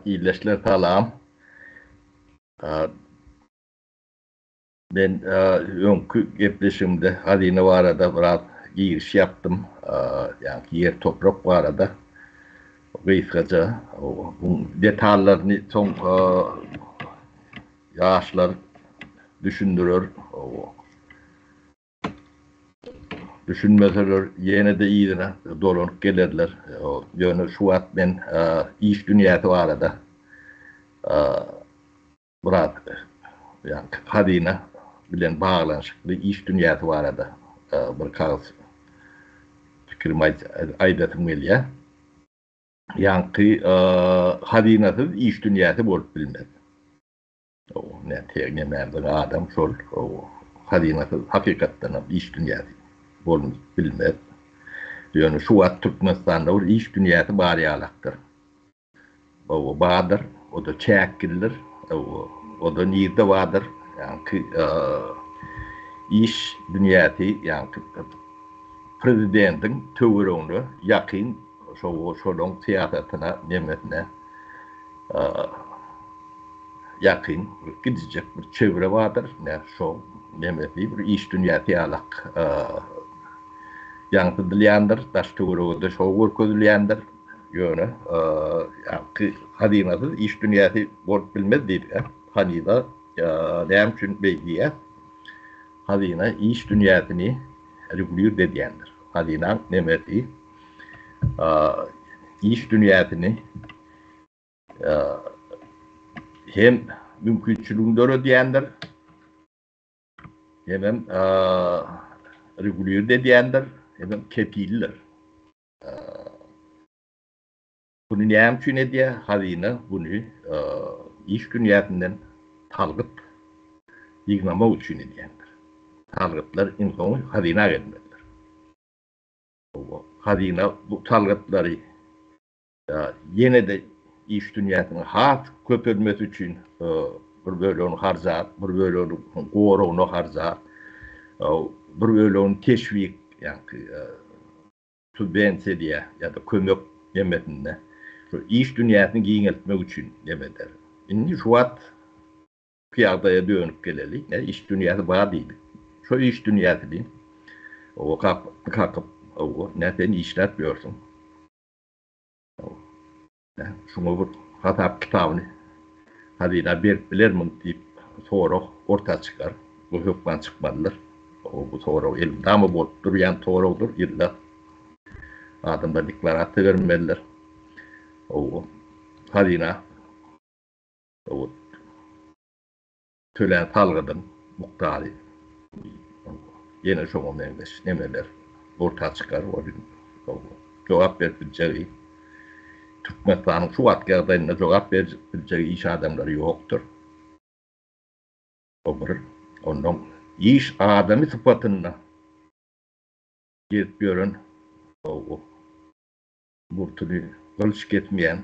Ildeşler salam. Men öňki gepleşigimde hazyna barada biraz giriş ýapdym. Ýagny ýer toprak barada gysgaça detallaryny soň ýaşlar düşündirer. Düşünmeseler ýene-de yzyna dolanyp gelerler. Ýöne şu wagt men iş dünýäsi barada biraz ýagny hazyna bilen baglanyşykly iş dünýäsi barada bir kagyz pikirimi aýdasym gelýär. Ýaňky hazynasyz iş dünýäsi bolup bilmez. Nämämdir adam şol hazynasyz hakykatdanam iş dünýäsi bolup bilmez. Ýöne şu wagt Türkmenistanda bir iş dünýäsi bar ýalakdyr. Hawa bardyr, o-da çäklidir. Hawa, o-da nirde bardyr? Ýaňky iş dünýäsi, ýaňky prezidentiň töweregine ýakyn şolaň syýasatyna, nemesine ýakyn gidijek bir çöwre bardyr. Ine, şo nemesi bir iş dünýäsi ýalak ýaňsydylýandyr, daş-töwerege-de şo görkezilýändir. Ýöne, ýaňky hazynasyz iş dünýäsi bolup bilmez diýdik-ä. Hazyna näme üçin beý diýýäs? Hazyna iş dünýäsini regulird edýändir. Hazynaň nemesi iş dünýäsini hem mümkinçiligini döredýändir, hemem regulird edýändir, hemem kepildir. Buny näme üçin edýär? Hazyna buny iş dünýäsinden salgyt ýygnamak üçin edýändir. Salgytlar iň soňy hazyna gelmelidir. Hazyna bu salgytlary ýene-de iş dünýäsiniň has köpelmesi üçin bir bölegini harjar, bir bölegini goragyna harjar, bir bölegini teşwik, ýagny subwensiýa diýýär ýa-da kömek nemesinde şu iş dünýäsini giňeltmek üçin neme eder. Indi şu wagt ýagdaýa dönüp geleli, ne iş dünýäsi bar diýdik. Şo iş dünýäsini owa kakyp, owa ne sen işläp ýörsüň. Şuňa bir hasap kitabyny hazyna berip bilermiň diýip sorag orta çykar. Bu hökman çykmalydyr. Bu sorag elmydama bolup durýan soragdyr. Ýylda adamlar deklarasiýa bermelidir. Hazyna Tölän salgydyň mukdary ýene şoňa meňzeş nemeler orta çykar ol jogap berip biljegi Türkmenistanyň şu wagtky ýagdaýynda jogap berip biljegi iş adamlary ýokdur. O bir. Ondan iş adamy sypatynda gezip ýören Murtuny gylyç kesmeýän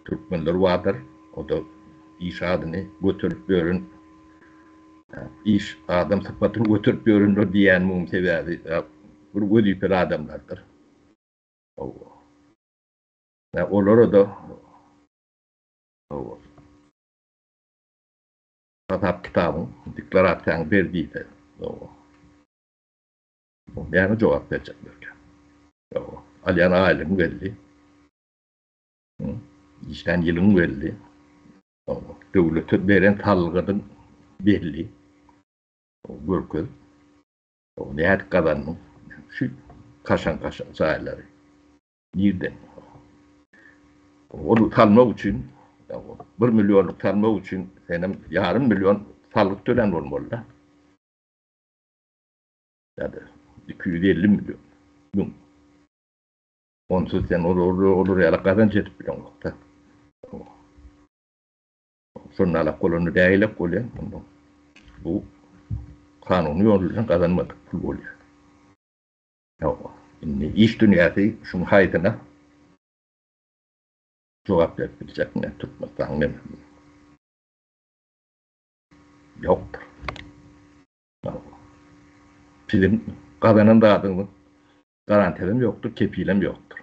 türkmenler bardyr. O-da iş adyny göterip ýören, iş adam sypatyny göterip ýörenler diýýänimiň sebäbi bir wezipeli adamlardyr. Hawa. Olara-da hawa. Hasap kitabyň, deklarasiýaňy ber diýse, hawa. Näme jogap berjeklerkä? Ýok, alýan aýlygyň belli. Işlän ýylyň belli. Döwlete beren salgydyň belli. Görkez. Nädip gazandyň? Şu kaşaň-kaşaň jaýlary. Nirden? Ony salmak üçin, bir millionlyk salmak üçin senem ýarym million salgyt tölän bolmaly-da. Ýa-da 250 million. Müň. Onsuz sen olar ýaly gazanç edip bileňok-da. Şonda alak bolanda nägilek bolýar? Onda bu kanuny ýol bilen gazanmadyk pul bolýar. Ýok. Indi iş dünýäsi şuň haýsyna jogap berip biljek ne Türkmenistanyň nemesi? Ýokdur. Siziň gazanan zadyňyzyň garantiýasam ýokdur, kepilem ýokdur.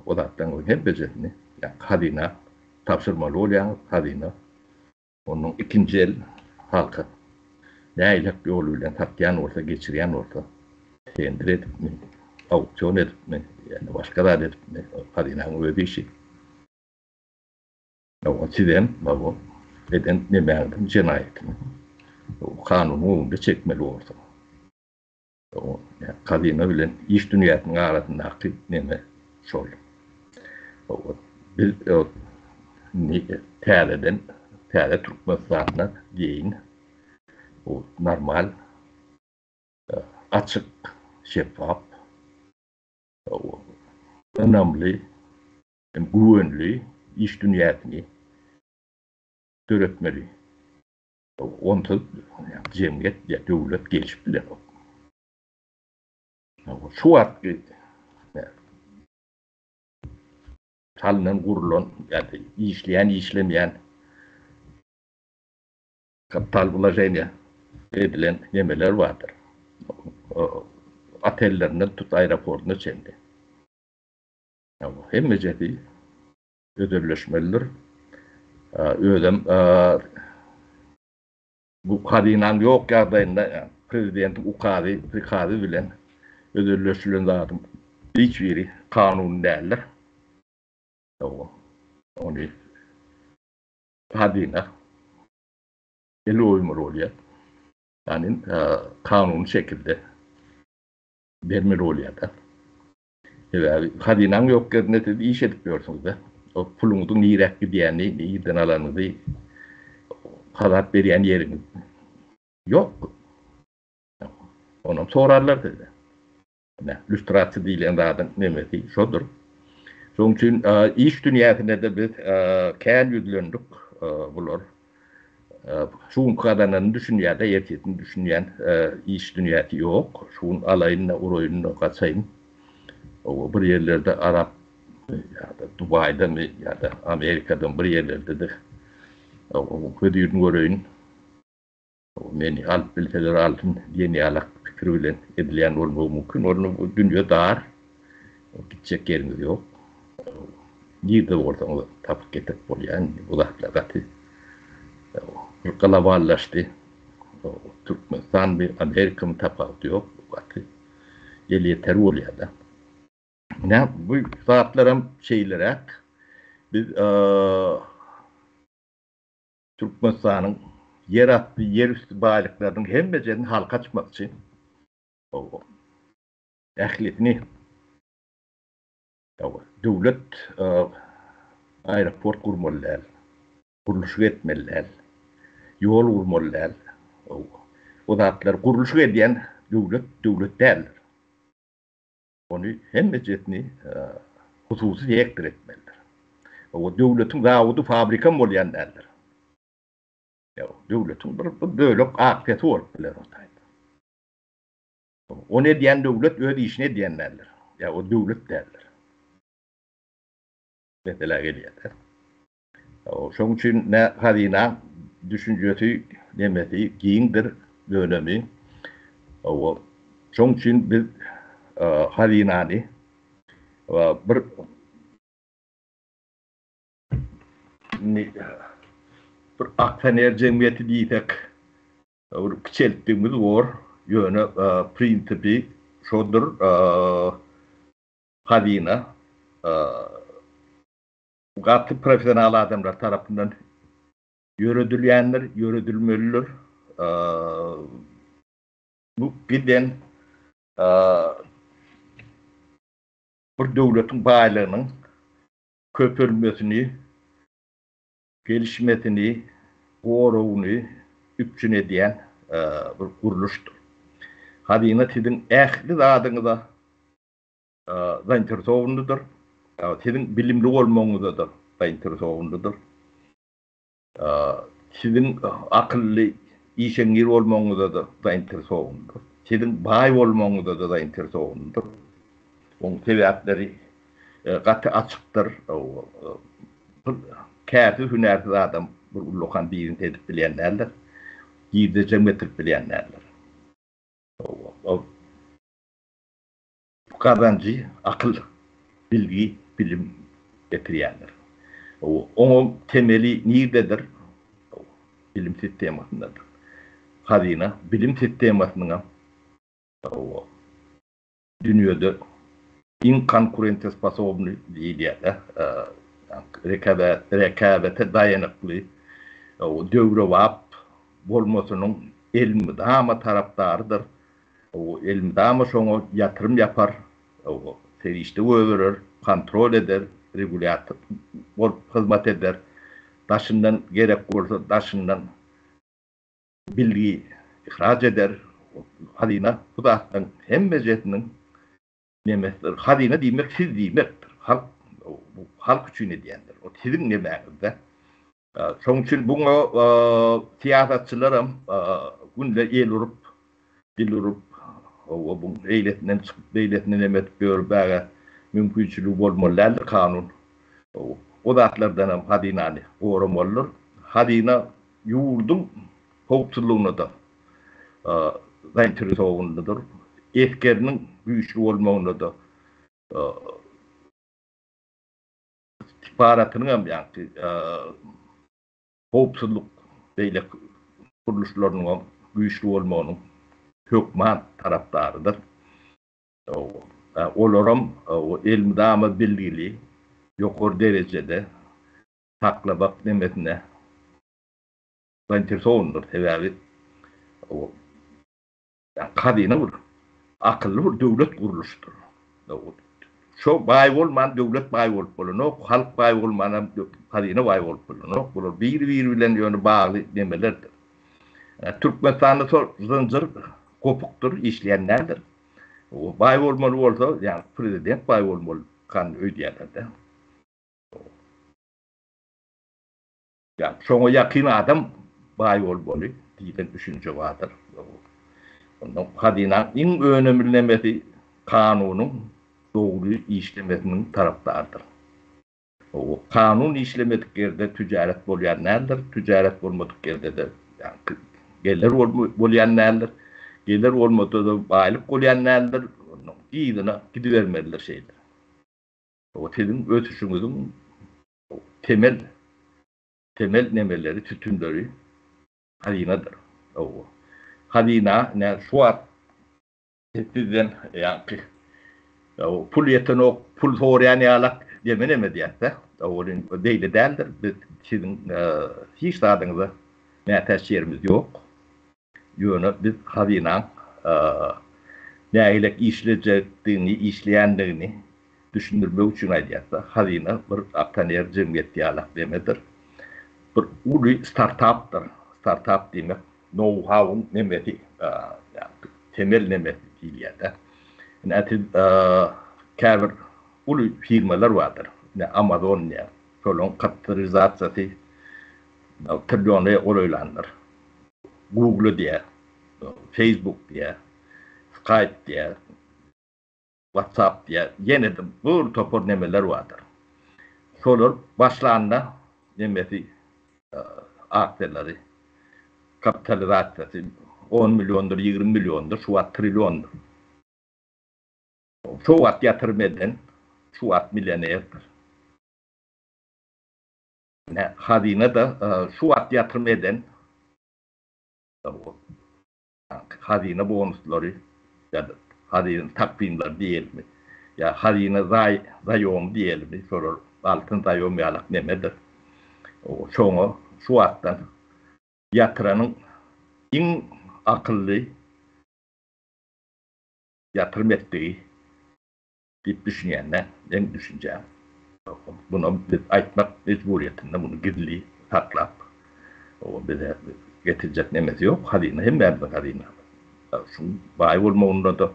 O zatlaryň hemmejesini. Hazyna tabşyrmaly bolýaňyz, hazyna. Onuň ikinji el halka nähilek ýol bilen satýan bolsa, geçirýän bolsa, tender edipmi, auksion edipmi, ýa-da başga zat edipmi, hazynaň öz işi. Hawa, sizem, hawa, eden nemäňiziň jenaýatyny kanunyň öňünde çekmeli borsuňyz. Hazyna bilen iş dünýäsiniň arasyndaky neme şol. Biz indi täzeden täze Türkmenistanda diýeýin, bu normal, açyk, şeffaf, ynamly hem güwenli iş dünýäsini döretmeli. Onsuz jemgyýet ýa döwlet gelşip bilenok. Şu wagtky salnan gurlan ýa-da işleýän işlemeýän kapital wloženiýa edilen nemeler bardyr. Otellerinden tut aeroportyna çenli. Hemmejesi özelleşmelidir. Özem bu hazynaň ýok ýagdaýynda prezidentiň ukazy, prikazy bilen özelleşdirilen zadyň hiç biri kanuny däldir. Ony hazyna el goýmaly bolýar. Ýagny kanuny şekilde bermeli bolýar-da. Sebäbi hazynaň ýok ýerinde siz iş edip ýörsüňiz-de. O puluňyzyň niräk gidýänini, nirden alanyňyzy hasap berýän ýeriňiz ýok. Onam sorarlar sizden. Ine, lýustrasiýa diýlen zadyň nemesi şodur. Şonuň üçin iş dünýäsine-de biz kän ýüzlendik bular. Şu günki gazananyny düşünýär-de, ertesini düşünýän iş dünýäsi ýok. Şu gün alaýyn-da, uraýyn-da, gaçaýyn. Hawa, bir ýerlerde arap ýa-da Dubaýdamy ýa-da Amerikadamy bir ýerlerde-de hözirini göreýin. Meni alyp bilseler alsyn diýen ýalak pikir bilen edilýän bolmagy mümkin. Onda bu dünýe dar. Gitjek ýeriňiz ýok. Nirde bolsaňyz tapyp getirip bolýar. Indi bu zatlar gaty globallaşdy. Türkmenistanmy, Amerikamy tapawudy ýok. Gaty elýeter bolýar-da. Ine, bu zatlaram şeýleräk. Biz Türkmenistanyň ýerasty, ýerüsti baýlyklarynyň hemmejesini halka açmakçy. Ählisini. Döwlet aeroport gurmaly däl, gurluşyk etmeli däl, ýol gurmaly däl. O zatlary gurluşyk edýän döwlet döwlet däldir. Ony hemmejesini hususy sektor etmelidir. Döwletiň zawody, fabrikam bolýan däldir. Döwletiň bir bölek aksiýasy bolup biler o taýda. Ony edýän döwlet öz işini edýän däldir. Ýa o döwlet däldir. Mesele gelýär. Şonuň üçin nä hazyna düşünjesi nemesi giňdir gönemi. Hawa, şonuň üçin biz hazynany bir indi bir aksioner jemgyýeti diýsek bir kiçeltdigimiz bor, ýöne prinsipi şodur, hazyna gaty professional adamlar tarapyndan ýöredilýändir, ýöredilmelidir. Bu giden bir döwletiň baýlygynyň köpelmesini, gelişmesini, goragyny üpjün edýän bir gurluşdyr. Hazyna siziň ähli zadyňyza zainteresowanydyr. Siziň bilimli bolmagyňyza-da zainteresowanydyr. Siziň akylly, işeňňir bolmagyňyza-da zainteresowanydyr. Siziň baý bolmagyňyza-da zainteresowanydyr. Onuň sebäpleri gaty açykdyr. Kärsiz, hünärsiz adam bir ullakan biznes edip bilýän däldir. Girdejem getirip bilýän däldir. Bu gazanjy akyl, bilgi, bilim getirýändir. Oňam temeli nirdedir? Bilim sistemasyndadyr. Hazyna bilim sistemasynyňam dünýede iň konkurentosposobnyý diýilýär-de, rekabete daýanykly, döwrebap bolmasynyň elmydama tarapdarydyr. Elmydama şoňa ýatyrym ýapar, serişde goýberer, kontrol eder, regulýator bolup hyzmat eder. Daşyndan gerek bolsa daşyndan bilgi ihraç eder. Hazyna bu zatlaryň hemmejesiniň nemesidir. Hazyna diýmek siz diýmekdir. Halk bu halk üçin edýändir. O siziň nemäňizde. Şonuň üçin buňa syýasatçylaram günde el urup, dil urup, hawa bu eýlesinden çykyp, beýlesinden neme edip ýörmäge mümkinçiligi bolmaly däldir kanun. O zatlardanam hazynany goramalydyr. Hazyna ýurduň howpsuzlygyna-da zainteresowanydyr. Esgeriniň güýçli bolmagyna-da istihbaratynyň hem ýaňky howpsuzlyk beýleki gurluşlarynyň hem güýçli bolmagynyň hökman tarapdarydyr. Olaram elmydama bilgili ýokary derejede saklamak nemesine zainteresowanydyr. Sebäbi Hazyna bir akylly bir döwlet gurluşydyr. Şo baý bolman döwlet baý bolup bolanok, halk baý bolmanam hazyna baý bolup bolanok. Bular bir-biri bilen ýöne bagly nemelerdir. Türkmenistanda şol zynjyr gopukdyr, işleýän däldir. Baý bolmaly bolsa, ýagny prezident baý bolmaly kan öýdýärler-de. Ýa şoňa ýakyn adam baý bolmaly diýlen düşünje bardyr. Ondan hazynaň iň önemli nemesi kanunyň dogry işlemesiniň tarapdarydyr. Kanun işlemedik ýerde tüjaret bolýan däldir, tüjaret bolmadyk ýerde-de gelir bolýan däldir, gelir bolmasa-da baýlyk bolýan däldir, ondan yzyna gidibermelidir şeýle. Siziň ösüşiňiziň temel temel nemeleri, sütünleri hazynadyr. Hawa. Hazyna ine şu wagt sizden ýaňky pul ýetenok, pul soraýan ýalak deme neme diýýäs-dä. Welin beýle däldir. Biz siziň hiç zadyňyza mätäç ýerimiz ýok. Ýöne biz hazynaň nähilek işlejekdigini, işleýändigini düşündirmek üçin aýdýas-da. Hazyna bir aksioner jemgyýeti ýalak nemedir. Bir uly startapdyr. Startap diýmek nou-hauň nemesi, temel nemesi diýilýär-de. Ine, siz käbir uly firmalar bardyr. Ine, Amazon diýýär. Şolaryň kapitalizasiýasy Trilliona golaýlandyr. Google diýýär, Facebook diýýär, Skype diýýär, WhatsApp diýýär. Ýene-de bir topar nemeler bardyr. Şolar başlanda nemesi aksiýalary kapitalizasiýasy on milliondyr, 20 milliondyr, şu wagt trilliondyr. Şu wagt ýatyrym eden şu wagt millionerdir. Ine, hazyna-da şu wagt ýatyrym eden hazyna bonuslary ýa-da hazyna takwimlary diýelimi, ýa hazyna zaýomy diýelimi, şolar altyn zaýom ýalak nemedir. Şoňa şu wagtdan ýatyranyň iň akylly ýatyrym etdigi Diýip düşünýän-dä, meň düşünjäm. Munam biz aýtmak mejburyýetinde muny gizli saklap, bize getirjek nemesi ýok, hazyna hemmämiziň hazynamyz. Şuň baý bolmagynda-da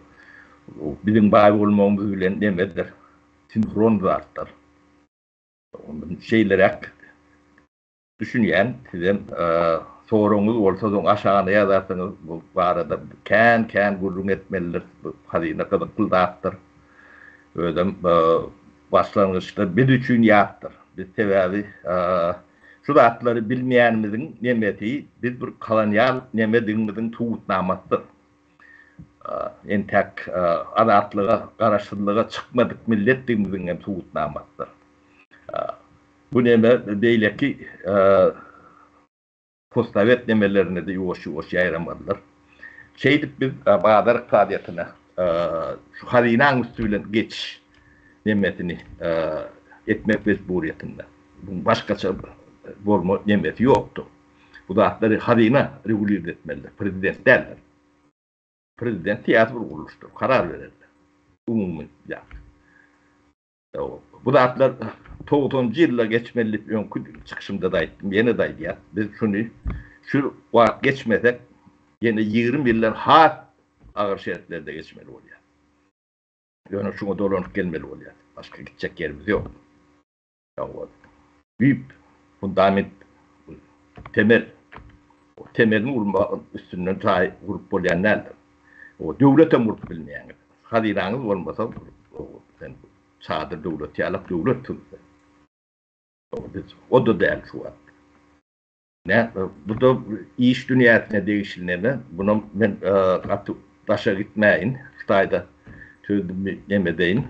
biziň baý bolmagymyz bilen nemedir, sinhron zatlar. Şeýleräk Düşünýän, sizem soragyňyz bolsa soň aşagyna ýazarsyňyz, bu barada kän kän gürrüň etmelidir, bu hazyna gyzykly zatdyr. Özem başlangyçda biz üçin ýatdyr. Biz sebäbi şu zatlary bilmeýänimiziň nemesi biz bir kolonial nemedigimiziň subutnamasydyr. Entäk azatlyga, garaşsyzlyga çykmadyk milletdigimiziň hem subutnamasydyr. Bu neme beýleki postsowet nemelerine-de ýuwaş-ýuwaş ýaýramalydyr. Şeýdip biz bazar ykdysadyýetine şu hazynaň üsti bilen geçiş nemesini etmek mejburyýetinde. Buň başgaça bolma nemesi ýokdur. Bu zatlary hazyna regulird etmelidir, prezident däldir. Prezident syýasy bir gurluşdyr, karar bererler. Umumy ýa. Bu zatlar togsanjy ýylda geçmeli diýip öňki çykyşymda-da aýtdym, ýene-de aýdýan. Biz şuny şu wagt geçmesek, ýene 20 ýyldan has agyr şertlerde geçmeli bolýar. Ýöne şuňa dolanyp gelmeli bolýar. Başga gitjek ýerimiz ýok. Düýp, fundament, temel. Temelini gurmagyň üstünden jaý gurup bolýan däldir. Döwletem gurup bilmeýäňiz. Hazynaňyz bolmasa, sen çadyr döwlet ýalak döwletsiň sen. Biz o-da däl şu wagt. Nä, bu-da iş dünýäsine degişli neme. Bunam men gaty daşa gitmäýin. Şu taýda sözümi neme edeýin,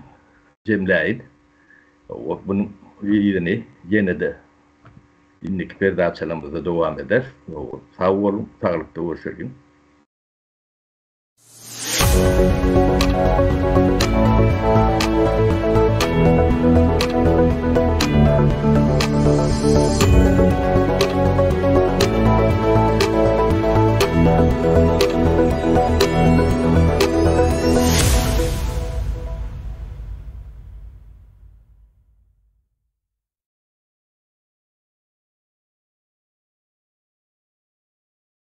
jemläýin. Munuň yzyny ýene-de indiki perdaçalarymyzda dowam ederis. Sag boluň, saglykda görşeliň.